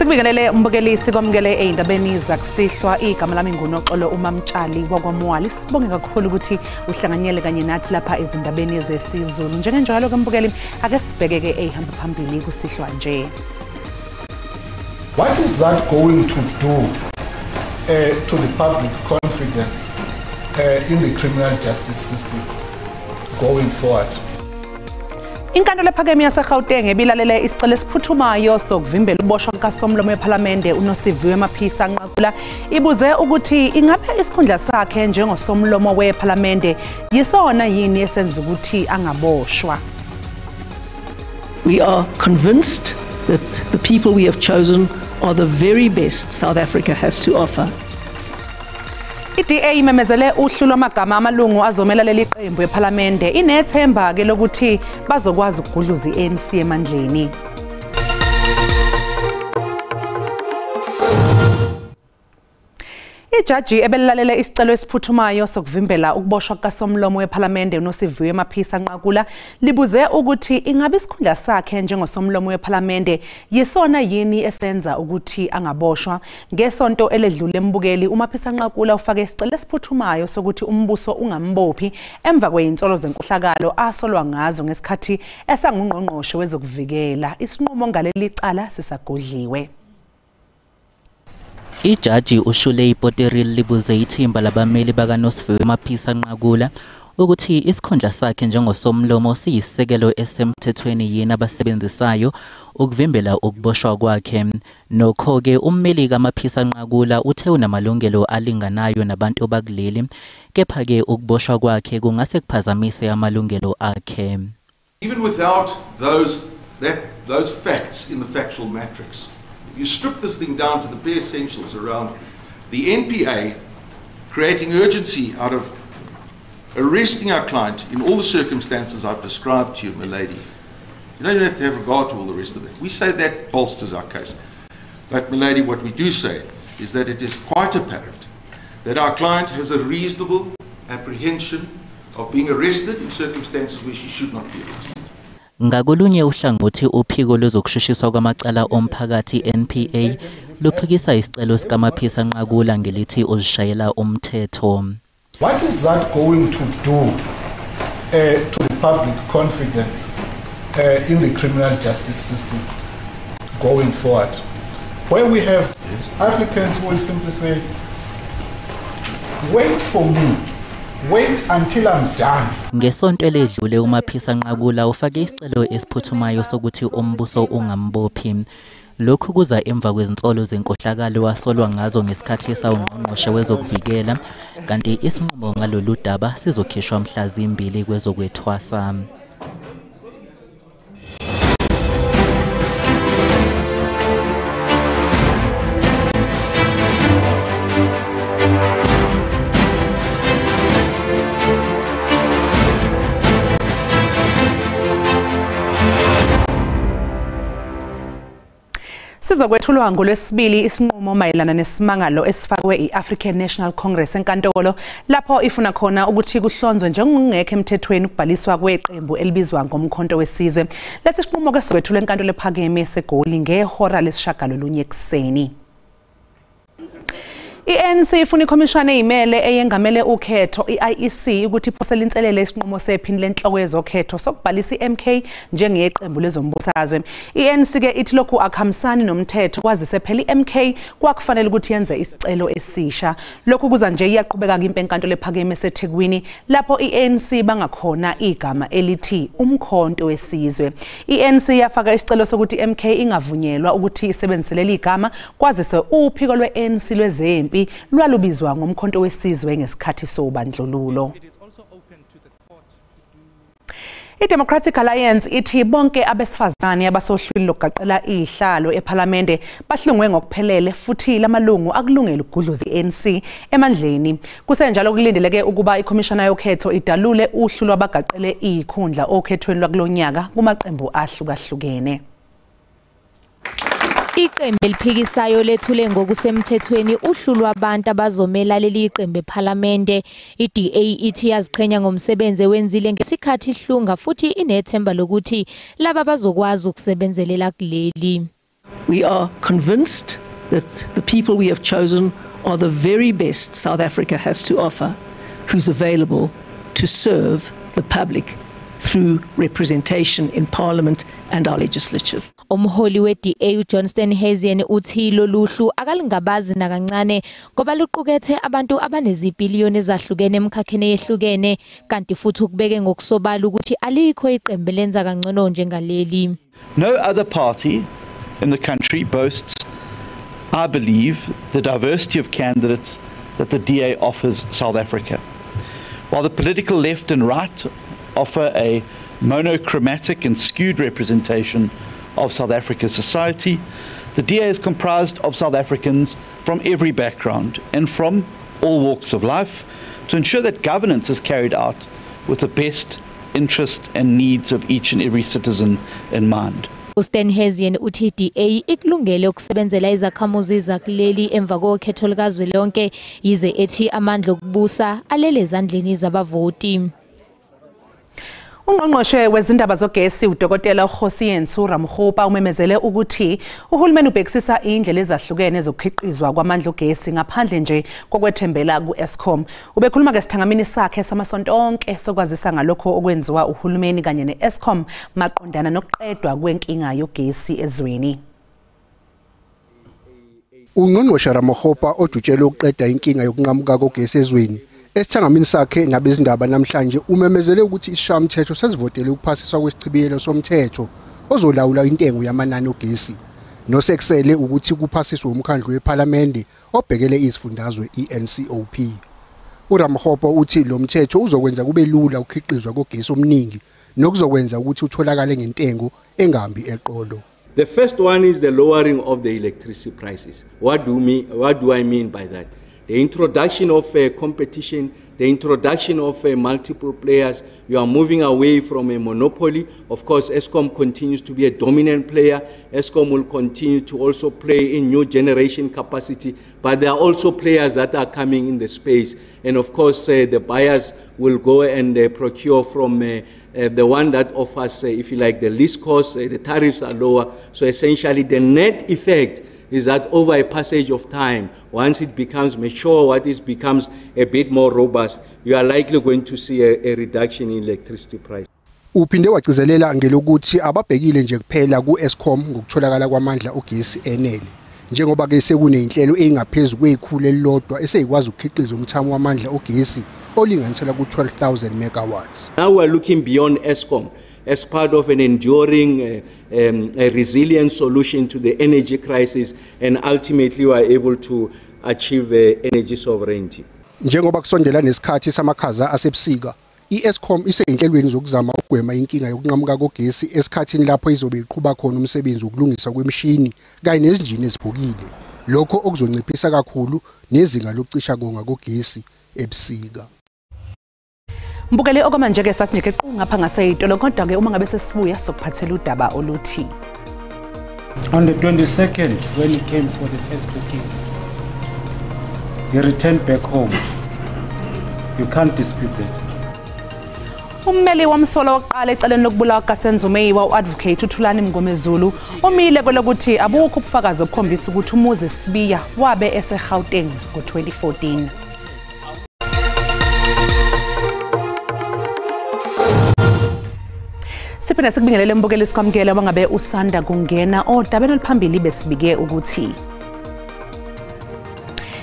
Sikubingelele umbukeli sikwamukele ey'ndabeni zakusihlwa. Igama lami nguNoxolo uMamtshali wakwaMwali. Sibonge kakhulu ukuthi uhlanganyele kanye nathi lapha ezindabeni zesiZulu. Njengenjalo ke mbukeli, ake sibheke-ke ey'hamba phambili kusihlwa nje. What is that going to do to the public confidence in the criminal justice system going forward? Inkantolo ephakeme yaseGauteng ebilalele isicelo esiphuthumayo sokuvimbela ukuboshwa kukaSomlomo wePhalamende uNosiviwe Mapisa Nqakula ibuze ukuthi ingabe isikhundla sakhe njengosomlomo wePhalamende yisona yini esenza ukuthi angaboshwa. We are convinced that the people we have chosen are the very best South Africa has to offer. I-DA imemezele uhlu lwamagama amalungu azomela leli qembu ePhalamende inethemba ke lokuthi bazokwazi ukugudluza i-ANC emandleni. Ijaji ebelilalele isicelo esiphuthumayo sokuvimbela ukuboshwa kukaSomlomo wePhalamende uNosiviwe Mapisa Nqakula libuze ukuthi ingabe isikhundla sakhe njengosomlomo wePhalamende yisona yini esenza ukuthi angaboshwa. Ngesonto eledlule mbukeli, uMaphisa Nqakula ufake isicelo esiphuthumayo sokuthi umbuso ungambophi emva kwezinsolo zenkohlakalo asolwa ngazo ngesikhathi esangungqongqoshe wezokuvikela. Isinqumo ngaleli cala sisagodliwe. Ijaji uShule Poteril libuze ithimba labameli bakaNosiviwe Mapisa Nqakula ukuthi isikhundla sakhe njengosomlomo siyisisekelo esemthethweni yini abasebenzisayo ukuvimbela ukuboshwa kwakhe. Nokho-ke ummeli kaMaphisa Nqakula uthe unamalungelo alinganayo nabantu bakuleli, kepha-ke ukuboshwa kwakhe kungase kuphazamise amalungelo akhe. Even without those facts in the factual matrix, you strip this thing down to the bare essentials around the NPA creating urgency out of arresting our client in all the circumstances I've described to you, milady. You don't even have to have regard to all the rest of it. We say that bolsters our case. But, milady, what we do say is that it is quite apparent that our client has a reasonable apprehension of being arrested in circumstances where she should not be arrested. Ngakolunye uhlangothi uphiko lwezokushushiswa kwamacala omphakathi NPA luphikisa isicelo sikaMaphisa Nqakula ngelithi uzishayela umthetho. What is that going to do to the public confidence in the criminal justice system going forward? Where we have applicants who will simply say, wait for me. Wait until I'm done. Ngesonto eledlule uMaphisa Nqakula ufake isicelo esiphuthumayo sokuthi umbuso ungambophi. Lokhu kuza emva kwezinsolo zenkohlakalo wasolwa ngazo ngesikhathi esawungqongqoshe wezokuvikela, kanti isinqumo ngalolu daba sizokhishwa mhla 2 kwezokwethwasa. Sizokwethulwa ngolwesibili isinqumo mayelana nesimangalo esifakwe i-African National Congress enkantolo lapho ifuna khona ukuthi kuhlonzwe njengokungekho emthethweni ukubhaliswa kweqembu elibizwa ngoMkhonto weSizwe. Lesi sinqumo ke sizokwethulwa enkantolo ephakeme eseGoli ngehora lesi-9 ekuseni. I-ANC ifuna ikhomishana eyimele eyengamele ukhetho i-IEC ukuthi iphosele inselele isinqumo sephini lenhloko yezokhetho sokubhalisa i-MK njengeqembu lezombusazwe. I-ANC ke ithi lokhu akuhambisani nomthetho kwazise phela i-MK kwakufanele ukuthi yenze isicelo esisha. Lokhu kuza nje iyaqhubeka impi enkantolo ephakeme eseThekwini lapho i-ANC bangakhona igama elithi uMkhonto weSizwe. I-ANC yafaka isicelo sokuthi i-MK ingavunyelwa ukuthi isebenzise leli igama kwazise uphiko lwe-ANC lwezempi lwalubizwa ngoMkhonto weSizwe ngesikhathi sobandlululo. I-Democratic Alliance ithi bonke abesifazane abasohlwini lokugaqela izihlalo ePhalamende bahlungwe ngokuphelele futhi lamalungu akulungele ukugudluza i-ANC emandleni. Kusenjalo kulindeleke ukuba ikhomishana yokhetho idalule uhlu lwabagaqele izikhundla okhethweni lwakulonyaka kumaqembu ahlukahlukene. Iqembu eliphikisayo lethule ngokusemthethweni uhlu lwabantu abazomela leli qembu ePhalamende. I-DA ithi yaziqhenya ngomsebenzi ewenzile ngesikhathi ihlunga futhi inethemba lokuthi laba bazokwazi ukusebenzelela kuleli. We are convinced that the people we have chosen are the very best South Africa has to offer, who's available to serve the public through representation in Parliament and our legislatures. Umholi we-DA uJohn Steenhuisen uthi loluhlu akalingabazi nakancane ngoba luqukethe abantu abanezipiliyoni ezahlukene emkhakheni eyehlukene, kanti futhi ukubeke ngokusobala ukuthi alikho iqembu lenza kangcono njengaleli. No other party in the country boasts, I believe, the diversity of candidates that the DA offers South Africa. While the political left and right offer a monochromatic and skewed representation of South Africa's society, the DA is comprised of South Africans from every background and from all walks of life to ensure that governance is carried out with the best interest and needs of each and every citizen in mind. uSteenhuisen uthi DA ikulungele ukusebenzela izakhamuzi zakuleli emva kokhetho likazwelonke, yize ethi amandla okubusa alele ezandleni zabavoti. Ungqongqoshe wezindaba zogesi uDokotela uKgosientsho Ramokgopa umemezele ukuthi uhulumeni ubhekisisa indlela ezahlukene zokukhiqizwa kwamandla ogesi ngaphandle nje kokwethembela ku-Eskom. Ubekhuluma ngesithangamini sakhe samasonto onke sokwazisa ngalokho okwenziwa uhulumeni kanye ne-Eskom maqondana nokuqedwa kwenkinga yogesi ezweni. Ungqongqoshe Ramokgopa ojutshelwe ukuqeda inkinga yokunqamuka kogesi ezweni esithangamini sakhe nabezindaba namhlanje umemezele ukuthi isishayamthetho sesivotele ukuphasiswa kwesichibiyelo somthetho ozolawula intengo yamanani ogesi nosekusele ukuthi kuphasiswe umkhandlu wePhalamende obhekele izifundazwe iNCOP. uRamokgopa uthi lo mthetho uzokwenza kube lula ukukhiqizwa kogesi omningi nokuzokwenza ukuthi utholakale ngentengo engahambi eqolo. The first one is the lowering of the electricity prices. What do I mean by that? The introduction of competition, the introduction of multiple players. You are moving away from a monopoly. Of course, Eskom continues to be a dominant player. Eskom will continue to also play in new generation capacity, but there are also players that are coming in the space. And of course, the buyers will go and procure from the one that offers, if you like, the least cost, the tariffs are lower. So essentially, the net effect is that over a passage of time, once it becomes mature, what it becomes a bit more robust, you are likely going to see a reduction in electricity price. Uphinde wagcizelela ngelokuthi ababhekile nje kuphela ku-Eskom ngokutholakala kwamandla ogesi enele, njengoba ke sekuneyinhlelo engaphezulu kwekhulu elilodwa eseyikwazi ukukhiqiza umthamo wamandla ogesi olinganiselwa ku-12,000 megawatts. Now we are looking beyond Eskom as part of an enduring, a resilient solution to the energy crisis, and ultimately we are able to achieve energy sovereignty. Njengoba kusondela nesikhathi samakhaza asebusika, iEskom iseyinhlelweni zokuzama ukugwema inkinga yokunqamuka kogesi esikhathini lapho izobe iqhuba khona umsebenzi wokulungiswa kwemishini kanye nezinjini eziphukile, lokho okuzonciphisa kakhulu nezinga lokucisha konga kogesi ebusika. Mbukele okwamanje ke sathi nje qu ngapha ngaseyitolo, kodwa ke uma ngabe sesibuya sokuphathela udaba oluthi. On the 22nd, when he came for the first bookings, he returned back home. You can't dispute that. Ummeli wamsolwa wokuqala ecaleni lokubulawa kukaSenzo Meyiwa u-advocate uThulani Mngomezulu umile kwelokuthi abukho ubufakazi obukhombisa ukuthi uMoses Sibiya wabe eseGauteng ngo-2014. Siphinde sikubingelele mbukeli sikwamukele wangabe usanda kungena odabeni oluphambili besibike ukuthi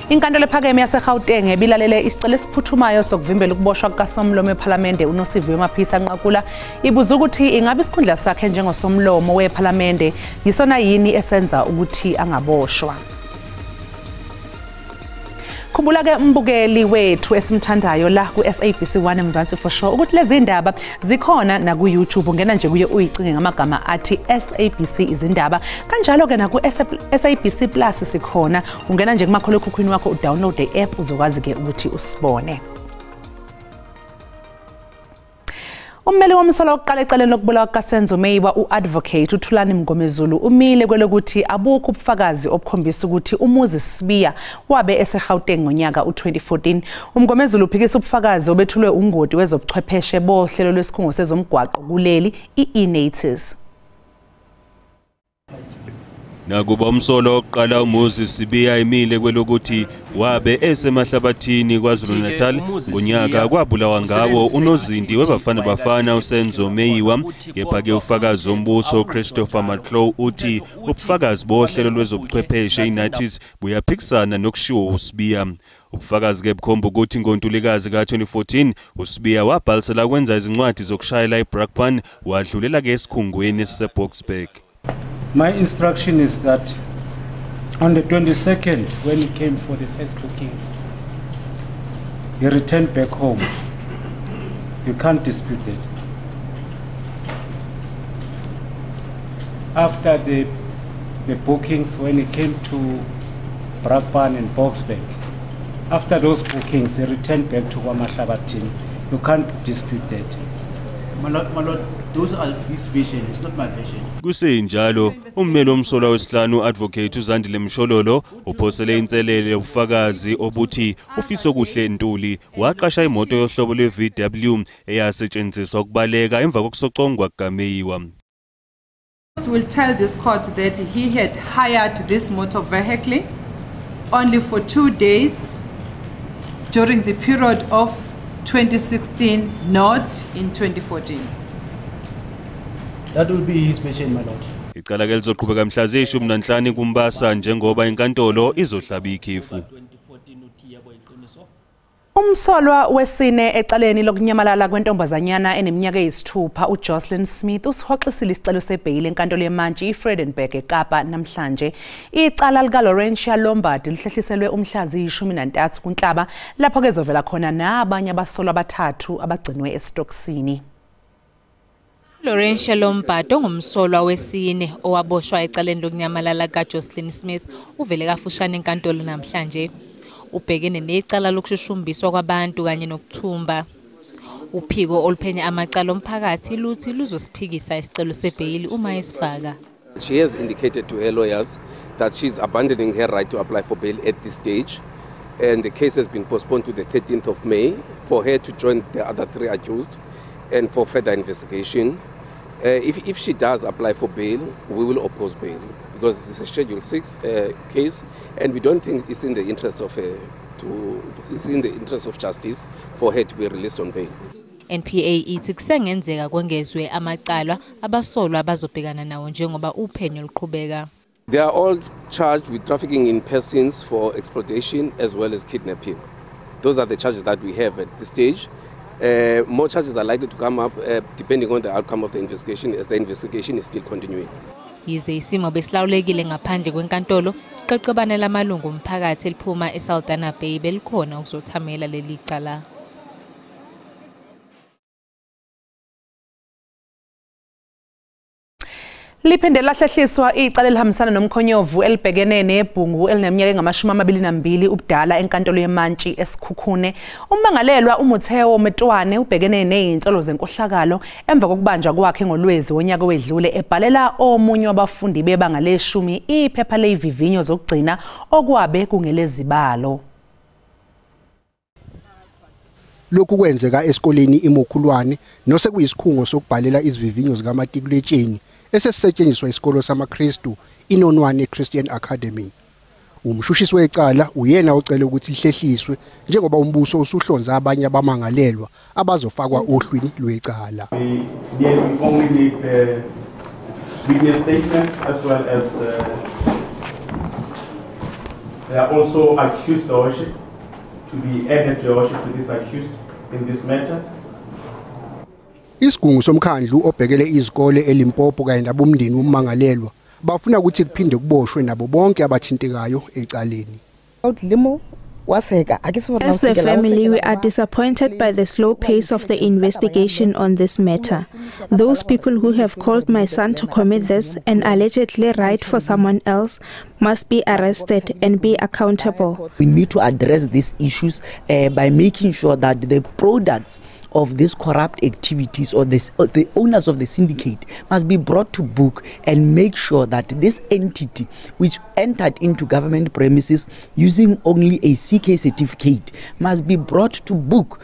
inkantolo ephakeme yaseGauteng ebilalele isicelo esiphuthumayo sokuvimbela ukuboshwa kukaSomlomo wePhalamende uNosiviwe Mapisa Nqakula ibuza ukuthi ingabe isikhundla sakhe njengosomlomo wePhalamende yisona yini esenza ukuthi angaboshwa. Khumbula ke mbukeli wethu esimthandayo la ku SABC 1 eMzansi for sure ukuthi lezi indaba zikhona na ku YouTube, ungena nje kuye uyicinge ngamagama athi SABC izindaba, kanjalo ke na ku SABC Plus sikhona, ungena nje kumakhalekhukhwini wakho udownload i-app uzokwazi ke ukuthi usibone. Ummeli womsolwa wokuqala ecaleni lokubulawa kukaSenzo Meyiwa u-advocate uThulani Mngomezulu umile kwelokuthi abukho ubufakazi obukhombisa ukuthi uMoses Sibiya wabe eseGauteng ngonyaka u-2014. UMngomezulu uphikisa ubufakazi obethulwe ungoti wezobuchwepheshe bohlelo lwesikhungo sezomgwaqo kuleli i-eNatis. Nakuba umsolo wokuqala uMoses Sibiya emile kwelokuthi wabe esemahlabathini KwaZulu-Natal ngonyaka kwabulawa ngawo unozinti weBafana Bafana uSenzo Meyiwa, kepha-ke ufakazi wombuso Christopher Matlow uthi ubufakazi bohlelo lwezobuchwepheshe iNatis buyaphikisana nokushiwo uSibiya. Ubufakazi ke bukhomba ukuthi ngoNtulikazi ka-2014 uSibiya wabhalisela kwenza izincwadi zokushayela iBrakpan, wadlulela ke esikhungweni esiseBoksburg. My instruction is that on the 22nd, when he came for the first bookings, he returned back home. You can't dispute that. After the bookings, when he came to Brakpan and Boksburg, after those bookings, he returned back to KwaMahlabathini. You can't dispute that. My lord, those are his vision, it's not my vision. Kusenjalo, ummeli womsolwa wesihlanu Advocate uZandile Mshololo uphosele inselele ubufakazi obuthi uFisokuhle Ntuli waqasha imoto yohlobo lwe-VW eyasetshenziswa ukubaleka emva kokusocongwa kukaMeyiwa. Will tell this court that he had hired this motor vehicle only for 2 days during the period of 2016, not in 2014. That will be his vision, my lord. Icala ke lizoqhubeka mhla ziyi-15 kuMbasa njengoba inkantolo izohlaba ikhefu. Umsolwa wesine ecaleni lokunyamalala kwentombazanyana eneminyaka eyisithupha uJocelyn Smith usihoxisile isicelo sebheyili enkantolo yemantshi iFredenburg eKapa namhlanje. Icala likaLaurentia Lombard lihlehliselwe umhla ziyi-13 kuNhlaba lapho kezovela khona nabanye abasolwa abathathu abagcinwe esitokisini. Laurentia Lombard ongumsolwa wesine owaboshwa ecaleni lokunyamalala kaJocelyn Smith uvele kafushane enkantolo namhlanje. Ubhekene necala lokushushumbiswa kwabantu kanye nokuthumba. Uphiko oluphenya amacala omphakathi luthi luzosiphikisa isicelo sebheyili uma esifaka. She has indicated to her lawyers that she's abandoning her right to apply for bail at this stage, and the case has been postponed to the 13th of May for her to join the other three accused and for further investigation. If she does apply for bail, we will oppose bail because it's a Schedule 6 case, and we don't think it's in the interest of her it's in the interest of justice for her to be released on bail. NPA ithi kusengenzeka kwengezwe amacala abasolwa abazobhekana nawo njengoba uphenyo luqhubeka. They are all charged with trafficking in persons for exploitation as well as kidnapping. Those are the charges that we have at this stage. More charges are likely to come up depending on the outcome of the investigation, as the investigation is still continuing. Yize isimo besilawulekile ngaphandle kwenkantolo, iqeqebane lamalungu omphakathi eliphuma eSaldanha Bay belikhona ukuzothamela leli cala. Liphinde lahlehliswa icala elihambisana nomkhonyovu elibhekene nebhungu elineminyaka engama-22 ubudala enkantolo yemantshi eSikhukhune. Ummangalelwa uMutheo Metwane ubhekene nezinsolo zenkohlakalo emva kokubanjwa kwakhe ngoLwezi wonyaka wedlule ebhalela omunye wabafundi bebanga leshumi iphepha lezivivinyo zokugcina okwabe kungelezibalo. Lokhu kwenzeka esikoleni iMokhulwane nosekuyisikhungo sokubhalela izivivinyo zikamatikuletsheni esesisetshenziswa isikolo samaKristu iNonwane Christian Academy. Umshushisi wecala uyena ocela ukuthi lihlehliswe njengoba umbuso usuhlonza abanye abamangalelwa abazofakwa ohlwini lwecala. We only need witness statements as well as they are also accused worship to be added to worship to this accused in this matter. Isigungu somkhandlu obhekele izikole eLimpopo kanye nabomndeni wommangalelwa bafuna ukuthi kuphinde kuboshwe nabo bonke abathintekayo ecaleni. As the family, we are disappointed by the slow pace of the investigation on this matter. Those people who have called my son to commit this and allegedly write for someone else must be arrested and be accountable. We need to address these issues by making sure that the products of these corrupt activities or the owners of the syndicate must be brought to book and make sure that this entity which entered into government premises using only a CK certificate must be brought to book.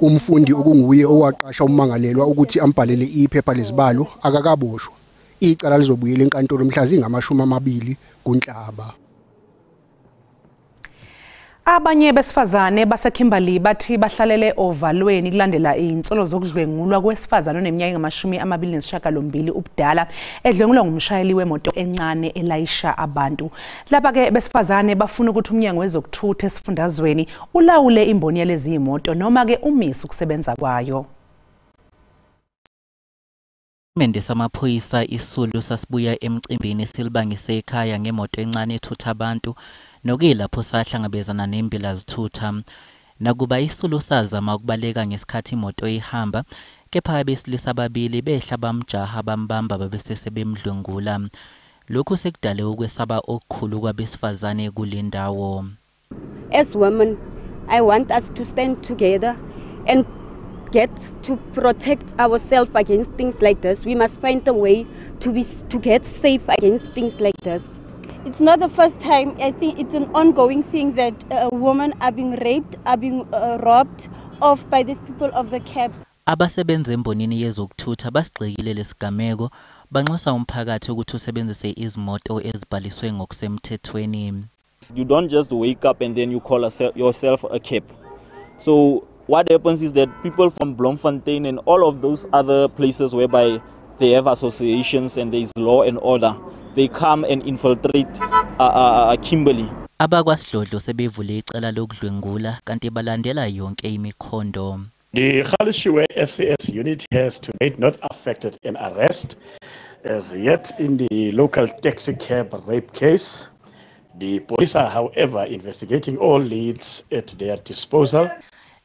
Umfundi okunguye owaqasha ummangalelwa ukuthi ambhalele iphepha lezibalo akakaboshwa. Icala lizobuyela enkantolo mhla zingama-20 kuNhlaba. Abanye besifazane baseKimberley bathi bahlalele ovalweni kulandela insolo zokudlwengulwa kwesifazane oneminyaka engama-28 ubudala edlwengulwa ngumshayeli wemoto encane elayisha abantu. Laba ke besifazane bafuna ukuthi umnyango wezokuthutha esifundazweni ulawule imboni yalezi imoto noma ke umise ukusebenza kwayo. Isitatimende samaphoyisa isulu sasibuya emcimbini silibangise ekhaya ngemoto encane ethutha abantu nokuyilapho sahlangabezana nembila zithutha. Nakuba isulu sazama ukubaleka ngesikhathi imoto ihamba, kepha abesilisa ababili behla bamjaha bambamba babese sebemdlwengula. Lokhu sekudale ukwesaba okukhulu kwabesifazane kule ndawo. As women, I want us to stand together and get to protect ourselves against things like this. We must find a way to get safe against things like this. It's not the first time. I think it's an ongoing thing that women are being raped, are being robbed off by these people of the cabs. Abasebenza embonini yezokuthutha basigxekile lesigameko, banxusa umphakathi ukuthi usebenzise izimoto ezibhaliswe ngokusemthethweni. You don't just wake up and then you call yourself a cab. So what happens is that people from Bloemfontein and all of those other places whereby they have associations and there is law and order, they come and infiltrate Kimberley. Abakwasidlodlo sebevule icala lokudlwengula kanti balandela yonke imikhondo. The Galeshewe FCS unit has to date not affected an arrest as yet in the local taxi cab rape case. The police are, however, investigating all leads at their disposal.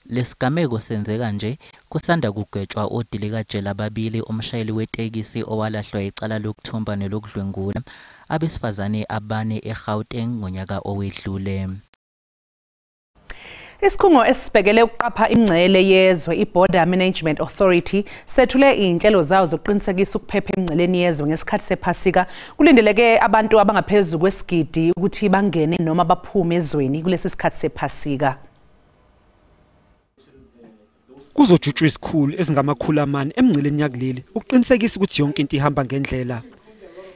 Lesigameko senzeka nje kusanda kugwetshwa odilikajele ababili, umshayeli wetekisi owalahlwa icala lokuthumba nelokudlwengula abesifazane abane eGauteng ngonyaka owedlule. Isikhungo esibhekele ukuqapha imingcele yezwe iBorder Management Authority sethule inhlelo zawo zokuqinisekisa ukuphepha emingceleni yezwe ngesikhathi sephasika. Kulindeleke abantu abangaphezulu kwesigidi ukuthi bangene noma baphume ezweni kulesi sikhathi sephasika. Kuzojutshwa isikhulu ezingama-400 emngceleni yakuleli ukuqinisekisa ukuthi yonke into ihamba ngendlela.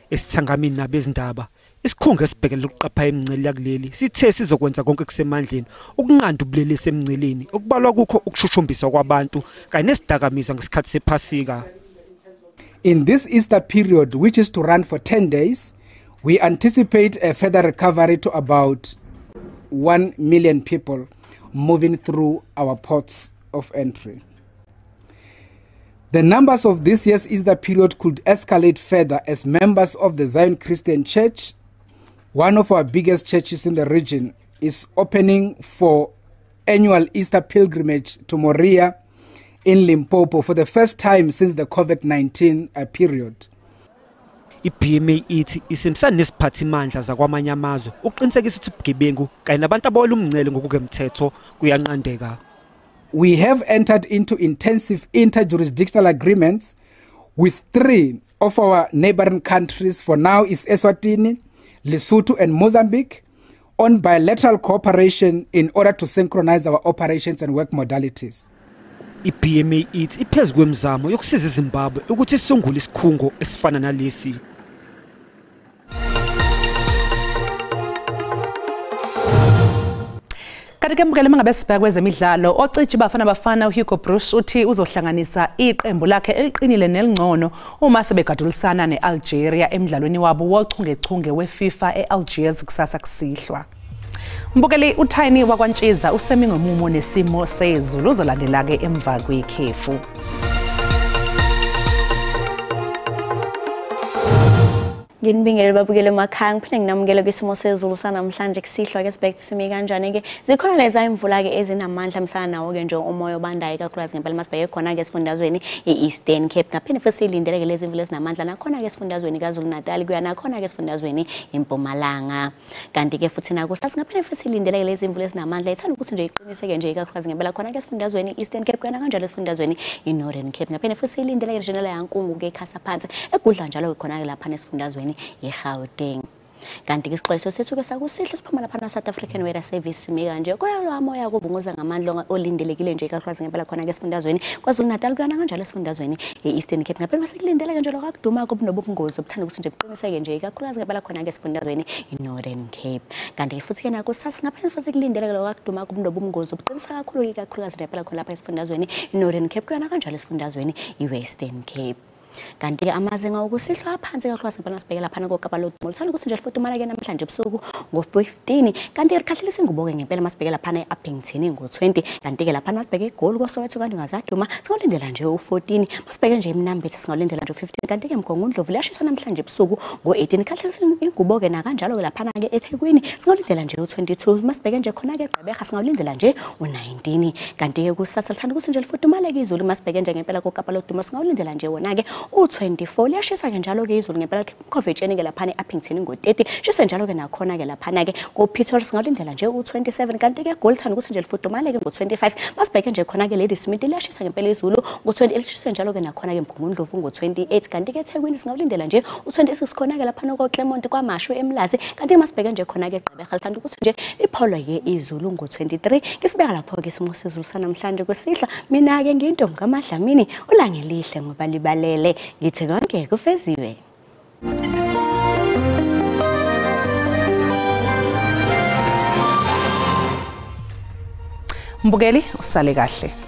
Esithangamini nabezindaba, isikhungo esibhekele ukuqapha imingcele yakuleli sithe sizokwenza konke kusemandleni ukunqanda ubulelesi emngceleni, okubalwa kukho ukushushumbiswa kwabantu kanye nesidakamizwa ngesikhathi sephasika. In this Easter period, which is to run for 10 days, we anticipate a further recovery to about 1 million people moving through our ports of entry. The numbers of this year's Easter period could escalate further as members of the Zion Christian Church, one of our biggest churches in the region, is opening for annual Easter pilgrimage to Moria in Limpopo for the first time since the COVID-19 period. I-BMA ithi isebenzisana nesiphathimandla zakwamanye amazwe ukuqinisekisa ukuthi ubugebengu kanye nabantu abawela umngcele ngokungemthetho kuyanqandeka. We have entered into intensive interjurisdictional agreements with 3 of our neighboring countries. For now is Eswatini, Lesotho and Mozambique, on bilateral cooperation in order to synchronize our operations and work modalities. I-BMA ithi iphezu kwemizamo yokusiza iZimbabwe ukuthi isungule isikhungo esifana nalesi. Kanti ke mbukele mangabe sibheka kwezemidlalo, ocijhi Bafana Bafana uHugo Broos uthi uzohlanganisa iqembu lakhe eliqinile nelingcono uma sebegadulisana neAlgeria emidlalweni wabo wochungechunge weFIFA eAlgiers kusasa kusihlwa. Mbukeli uTiny wakwaNtshiza usemi ngomumo nesimo sezulu uzolandela ke emva kwekhefu. Nginibingelele babukele emakhaya, ngiphinde nginamukele kwisimo sezulu sanamhlanje kusihlwa ke sibheke simi kanjani ke zikhona leza imvula ke ezinamandla msana nawo ke nje umoya obandayo kakhulukazi ngempela masibheke khona ke esifundazweni e-Eastern Cape. Ngaphinde futhi silindele ke lezi imvula ezinamandla nakhona ke esifundazweni KwaZulu Natal kuya nakhona ke esifundazweni eMpumalanga. Kanti ke futhi nakusasa ngaphinde futhi silindele ke lezi imvula ezinamandla ithanda ukuthi nje iqiniseke nje kakhulukazi ngempela khona ke esifundazweni e-Eastern Cape kuya kanjalo esifundazweni i-Northern Cape. Ngaphinde futhi silindele ke nje yankungu ke ekhasa phansi egudla njalo ke khona ke lapha esifundazweni eGauteng. Kanti isixwayiso sethu ke sakusihle siphuma lapha na South African Weather Service sime kanje khona lo moya kuvunguza ngamandla olindelekile nje ikakhulukazi ngempela khona ke esifundazweni KwaZulu Natal kuyana kanjalo esifundazweni e-Eastern Cape. Ngaphela masekulindeleke nje lokakuduma kubunobungozi obuthanda ukuthi nje buqiniseke nje ikakhulukazi ngempela khona ke esifundazweni i-Northern Cape. Kanti futhi ke nako sasa ngaphela futhi kulindeleke lokakuduma kubunobungozi obuqinisa kakhulu ikakhulukazi ngempela khona lapha esifundazweni i-Northern Cape kuyana kanjalo esifundazweni i-Western Cape. Kanti ke amazinga okusihlwa aphansi kakhulukazi ngempela sibheke lapha koKapa lodumo luthanda ukuthi nje lifudumala ke namhlanje ebusuku ngo-15, kanti likhahlelisa ingubo ke ngempela masibheke lapha e-Upington ngo-20, kanti ke lapha masibheke eGoli koSoweto kanti ngazaduma singalindela nje u-14, masibheke nje eMnambithi singalindela nje u-15, kanti ke Mgungundlovu liyashisa namhlanje ebusuku ngo-18, khahlelisa ingubo ke nakanjalo ke lapha ke eThekwini singalindela nje u-22, masibheke nje khona ke eGqeberha singalindela nje u-19, kanti ke kusasa lithanda ukuthi nje lifudumale ke izulu masibheke nje ngempela koKapa lodumo singalindela nje wona ke u-24, liyashisa ke njalo ke izulu ngempela Mkhovetsheni ke laphana e-Upington ngo-30, shisa njalo ke nakhona ke laphana ke ko-Pretoria singalindela nje u-27, kanti ke eGoli thanda ukuthi nje lifudumale ke ngo-25, masibheke nje khona ke Ladysmith liyashisa ngempela izulu ngo-20, lishisa njalo ke nakhona ke Mgungundlovu ngo-28, kanti ke eThekwini singalindela nje u-26 khona ke laphana ko-Clermont kwaMashu eMlazi, kanti masibheke nje khona ke eGqeberha lithanda ukuthi nje lipholo ke izulu ngo-23. Ngisibeka lapho ke isimo sezulu sanamhlanje kusihla. Mina ke ngiyintombi kaMadlamini, ulanga elihle ngoba libalele, ngithi konke kufeziwe. Mbukeli, usale kahle.